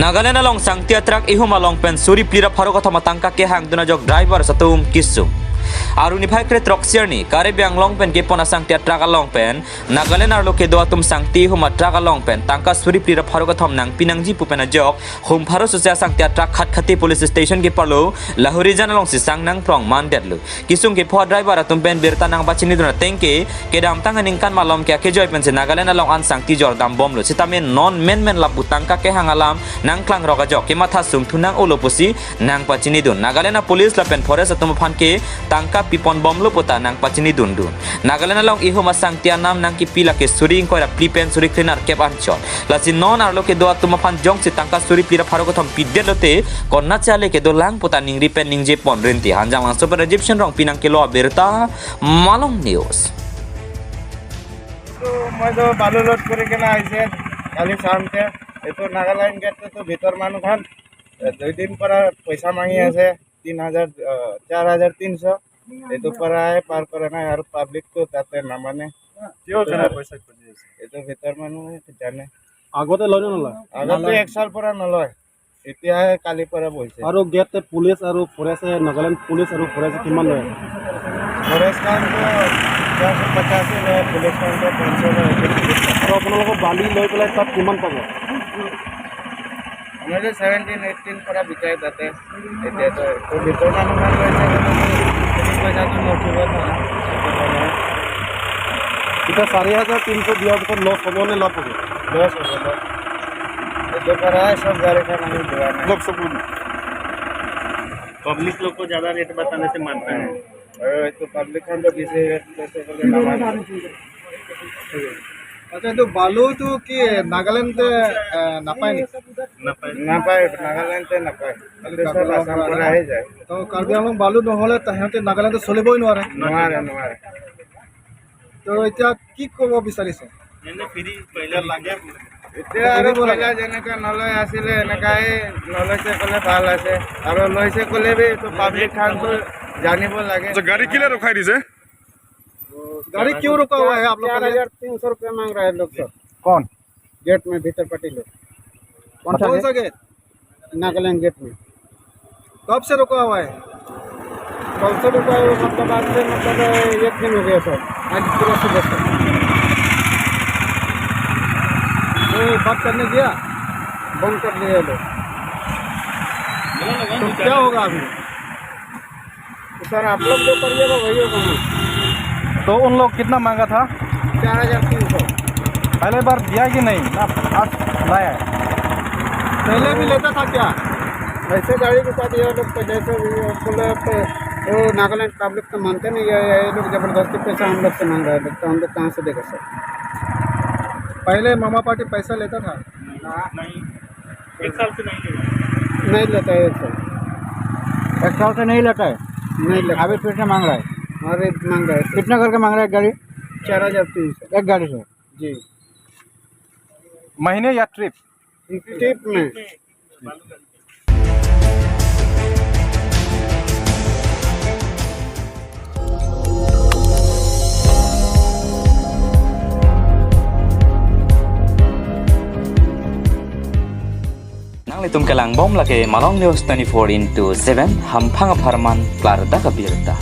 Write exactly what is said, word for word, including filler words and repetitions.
Nagaland along sangti atruck ihum along pen suri phli ra pharo kethom atangka kehangdun ajok driver atum kesung. Arni phai kre throksi arni Karbi Anglong pen kepon asangti atruck along pen Nagaland arlo kedo atum sangti ihum atruck along pen tangka suri phli ra pharo kethom nangpi nangji pu pen ajok hum pharo sose asangti atruck Khatkhati police station keparlo Lahorijan alongsi sang nangprong mandetlo. Kesung kepho driver atum pen birta nangpachinidun ateng ke kedamtang aningkan malom ke akejoi pensi Nagaland along an sangti jordambomlo. Sitame non menmen lapu tangka kehang alam nangklangrok ajok kematha sungthu nang-olo pusi nangpachinidun. Nagaland a police lapen forest atum aphan ke tangka piponbomlo puta nangpachinidundun. Nagaland along ihum asangti anam nangkipi lake suri ingkoi ra phli pen suri phli nerkep anchot. Lasi non arlo kedo atum aphan jongsi tangka suri phli ra pharo kethom pidetlote konatsi ale kedolang puta ningri pen ningje pon rinti. Hanjanglangso pen Rajiv Shen Rongpi nangkelo abirta, Malong News. তো মই তো বালু লোড কৰি কেনে আহিছে কালি চাওঁতে। এইটো নাগালেণ্ড গেটটোতো ভিতৰ মানুহখন, এ, দুই দিন পৰা পইচা মাগি আছে, তিন হাজাৰ, আহ, চাৰ হাজাৰ তিনিশ। এইটো পৰাই পাৰ কৰা নাই আৰু পাব্লিকটো তাতে নামানে। কিহৰ কাৰণে পইচা খুজি আছে? এইটো ভিতৰ মানুহে জানে। আগতে লয় নে নলয়? আগতে এক চাল পৰা নলয়, এতিয়াহে কালিৰ পৰা বহিছে। আৰু গেটতে পুলিচ আৰু ফৰেষ্ট, নাগালেণ্ড পুলিচ আৰু ফৰেষ্ট কিমান লয়? ফৰেষ্ট কাউণ্টটো চাৰিশ পঞ্চাশ লয়, পুলিচ কাউণ্টটো পাঁচশ লয়। আৰু আপোনালোকৰ বালি লৈ পেলাই তাত কিমান পাব? আমাৰ যে ছেভেণ্টিন, এইটিন পৰা বিকায় তাতে। এতিয়াতো তো ভিতৰ মানুহখন লৈছে, পইচাটো নুঠিব নহয়। এতিয়া চাৰি হাজাৰ তিনিশ দিয়াৰ পিছত লছ হ'ব নে লাভ হ'ব? লছ হ'ব, লছ। এইটো পৰাই চব গাড়ীখন আমি যোৱা নাই। অলপ চকু দি। पब्लिक लोग को ज्यादा रेट बताने से मानता है। আৰু এইটো পাব্লিকখন তো বেছি ৰেট লৈছে বুলি নামানে। আচ্ছা, এইটো বালুটো কি নাগালেণ্ডে, এ, নাপায় নেকি? নাপায়। নাপায়, নাগালেণ্ডে নাপায়। খালি এইটো চব কাৰ্বি আছাম আংলং পৰা আহে যায়। তো কাৰ্বি আংলং বালু নহ'লে তাহাঁতে নাগালেণ্ডত চলিবই নোৱাৰে। নোৱাৰে, নোৱাৰে। তো এতিয়া কি ক'ব বিচাৰিছে? এনে ফ্ৰী পইচা লাগে। এতিয়া আৰু এৰিব লাগে। পইচা যেনেকা নলয় আছিলে, এনেকাই নলৈছে ক'লে ভাল আছে। আৰু লৈছে ক'লে বি তো পাব্লিকখন তো জানিব লাগে। तो गाड़ी के लिए रुकाई दीजिए। गाड़ी क्यों रुका हुआ है आप लोग का? चार हजार तीन सौ रुपया मांग रहा है लोग सब। कौन? गेट में भीतर पट्टी लोग। कौन सा कौन सा गेट? गेट? नागालैंड गेट में। कब से रुका हुआ है? कब से रुका है, मतलब, आज से, मतलब, एक दिन हो गया सर, आज पूरा सुबह से। कोई बात करने गया, बंद कर दिया ये लोग। तो क्या होगा अभी? तो सर, आप लोग जो करिएगा, वही होगा ना। तो उन लोग कितना मांगा था? चार हजार तीन सौ। पहले बार दिया कि नहीं? ना, आज लाया है? पहले भी लेता था क्या? ऐसे गाड़ी के साथ ये लोग तो जैसे भी बोले, तो वो नागालैंड पब्लिक तो मानते नहीं है, ये लोग जबरदस्ती पैसा हम लोग से मांग रहे हैं, तो हम लोग कहाँ से देगा सर? पहले मामा पार्टी पैसा लेता था? नहीं, एक साल से नहीं लेता। नहीं लेता है एक साल। एक साल से नहीं लेता है? नहीं लेता। अभी फिर से मांग रहा है? अरे, मांग रहा है सर। कितना करके मांग रहा है एक गाड़ी? चार हजार तीन सौ। एक गाड़ी से? जी। महीने या ट्रिप? ट्रिप में। Nanglitum kelangbom lake Malong News twenty-four into seven, hamphang apharman klardak abirta.